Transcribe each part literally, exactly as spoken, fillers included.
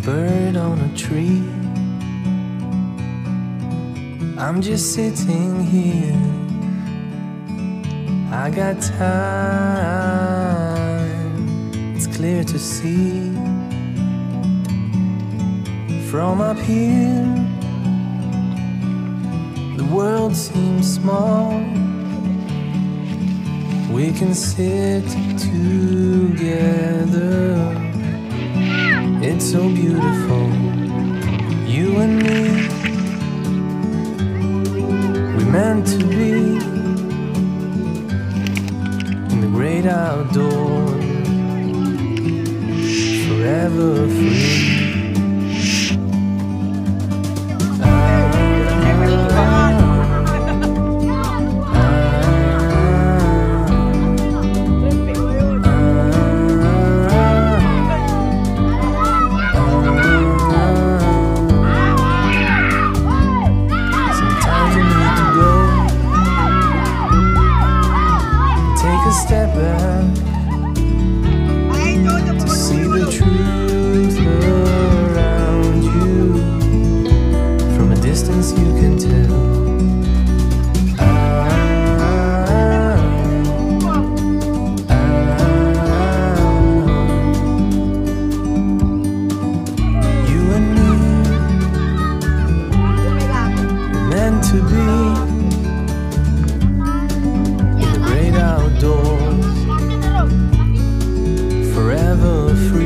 Bird on a tree. I'm just sitting here. I got time. It's clear to see from up here. The world seems small. We can sit together. It's so beautiful, you and me. We meant to be in the great outdoors, forever free. Sometimes you need to go, take a step back to see the truth around you. From a distance, you can tell. I, I, you and me, meant to be in the great outdoors, forever free.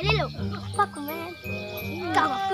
Lilo, paku, men. Gawat.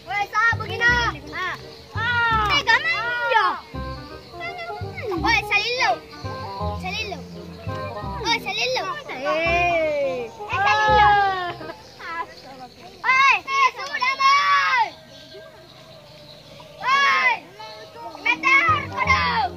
Woi, sa'bu gina. Ah. Ah. Eh, gamai injo. Woi, salillo. Salillo. Woi, salillo. Eh. Eh, salillo. Woi, eh, sudah, boy. Woi. Meter, kodong.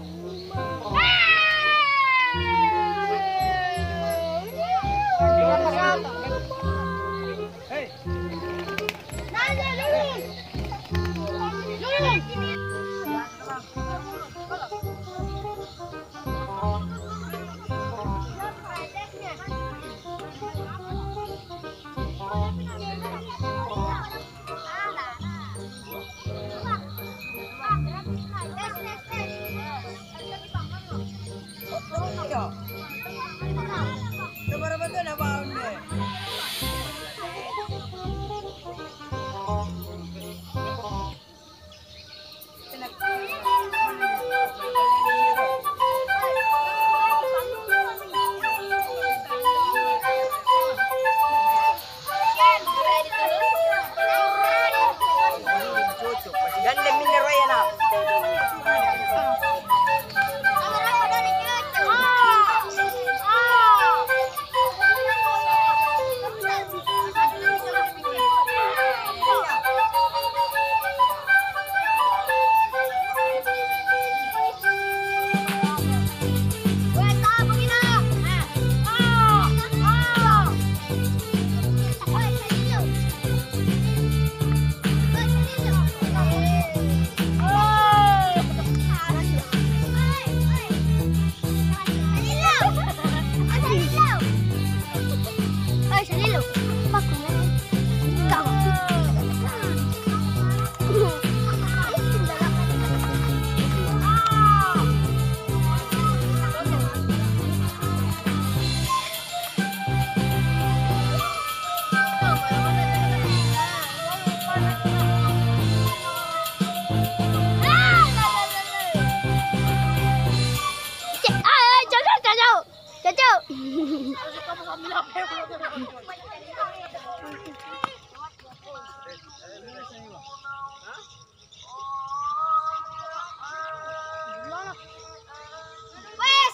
Weh,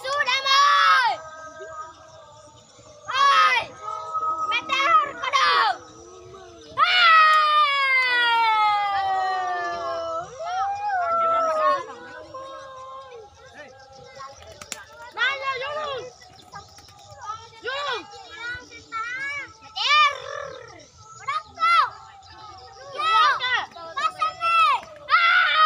sudah, Boy! Hei! Meteor kodong! Hei! Nanya, Yunus! Yunus! Meteor! Kodongku! Yo! Pasang nih! Hei!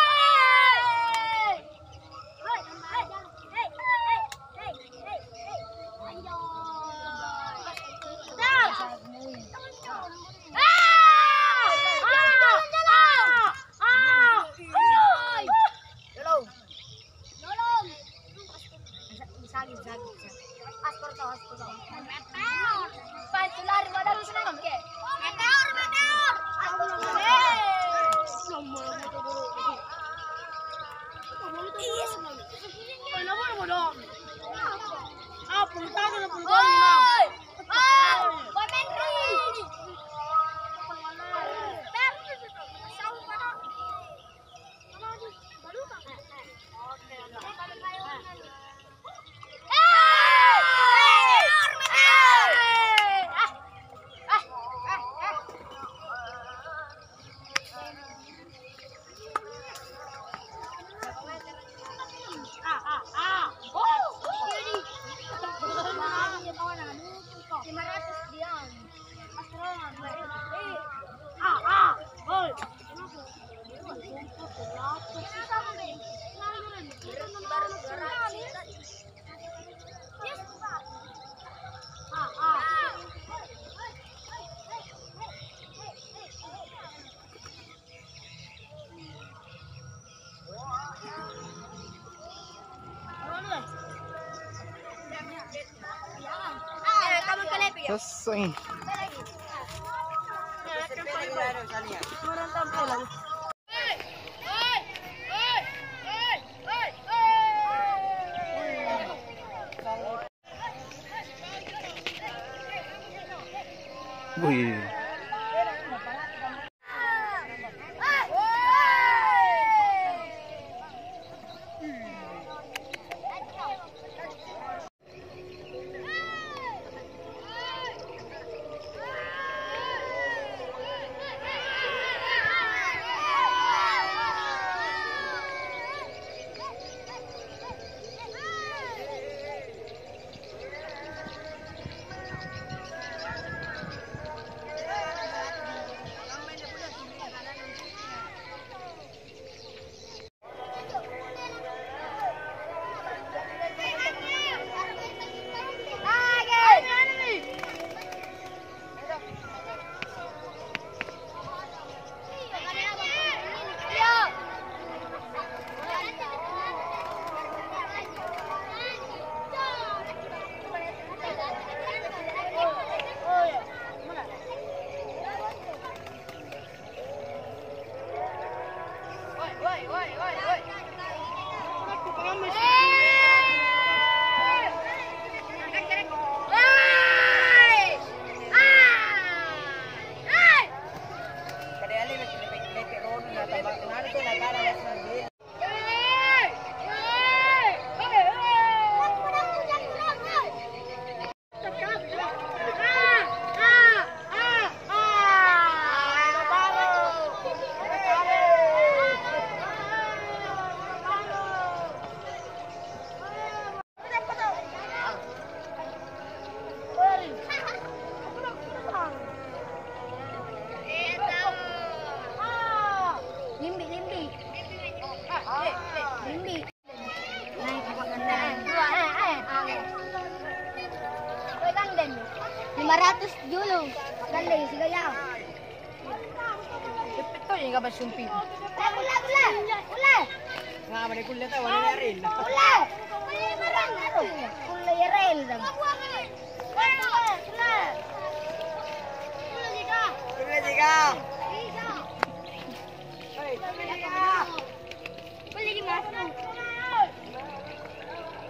Aspor to, aspor to. Meteor! Pancu lari pada lu senang ke? Meteor, meteor! Aspor to. Iya, senang. Apa lu tahu, apa lu tahu? Oi! Oi! Boy Menri! Selesai. Wih. Limbi, limbi. Limbi. Lima ratus dulu. Gandeng, sigayang. Betul ya, kabar sumpi. Eh, kulle, kulle, kulle. Nggak, mana kulle tahu, mana yarin. Kulle. Kulle, kulle, kulle, kulle, yarin. Kulle, kulle. Kulle, tiga. Hei, kulle, tiga. Beli di mana?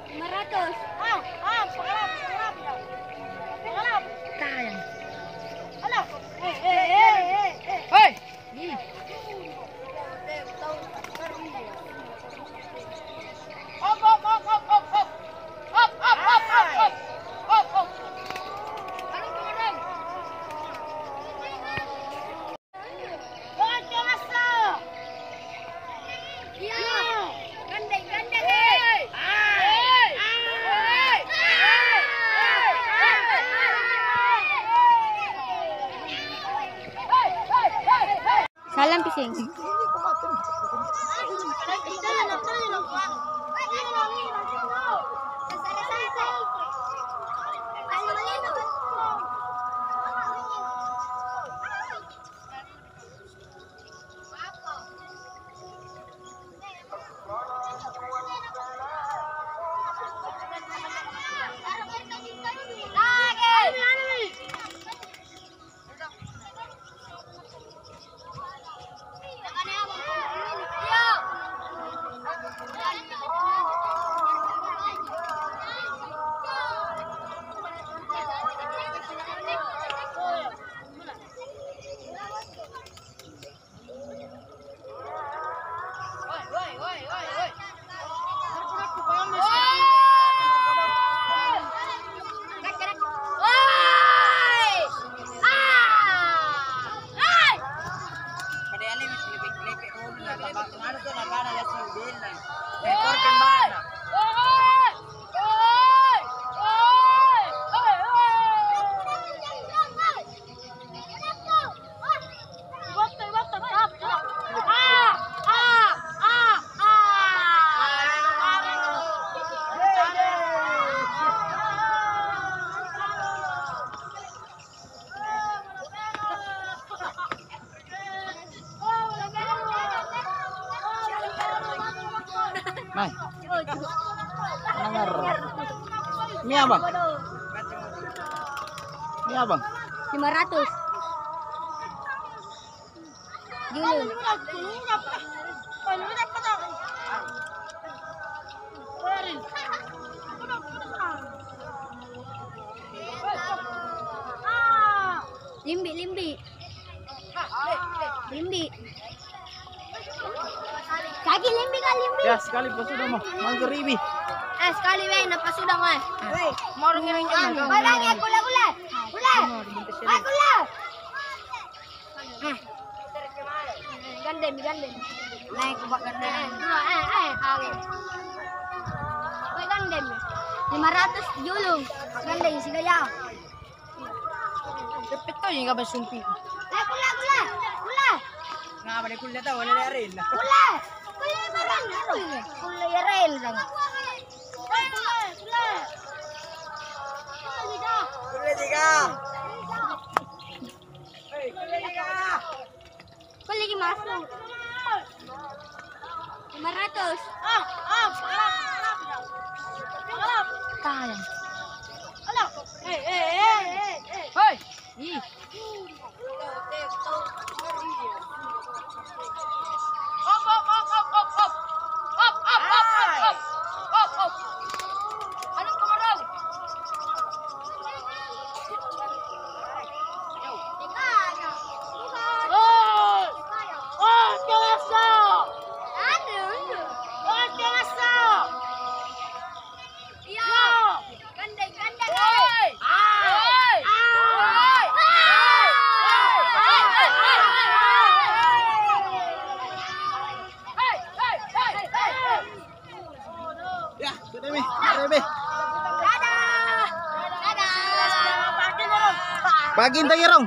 Lima ratus. Ah, ah, pengelap, pengelap. Nangaro. Mia, Bang? Mia, Bang? Lima ratus. Julung. Limbi, limbi. Limbi. Kaki limbi, Kak, limbi. Ya, sekali pasudang mo. Manggaribi. Eh, sekali, weh, napasudang, weh. Weh. Mau ngiring kan? Kula, kula, kula. Kula. Ah, kula. Gandeng, gandeng. Naik ke gandeng. Eh, eh, eh, eh, awe. Weh, gandeng. Lima ratus julung. Gandeng, sigaya. Peppetto yang gak sumpi. Eh, kula, kula, kula. Ngapa deh kula tahu, ada arena. Kula. Kula barang, kula. Kula ya arena. Kula, kula. Kula juga. Hei, kula juga. Kau lagi masuk. Lima ratus. Ah, ah, alap, alap. Alap. Tahan. Alap. Eh, eh, eh, eh, eh. Hei. Ih. Hop, hop, hop, hop, hop, hop. Hop, hop, hop, hop, hop. Hop, hop. Anong kumarau? Oh! Oh, kelas, oh! Oh, kelas, oh! Iya. Gandeng, gandeng. Hei! Hei! Hei! Ya, sudah mi, mari mi. Dadah. Dadah. Pagi, Rong.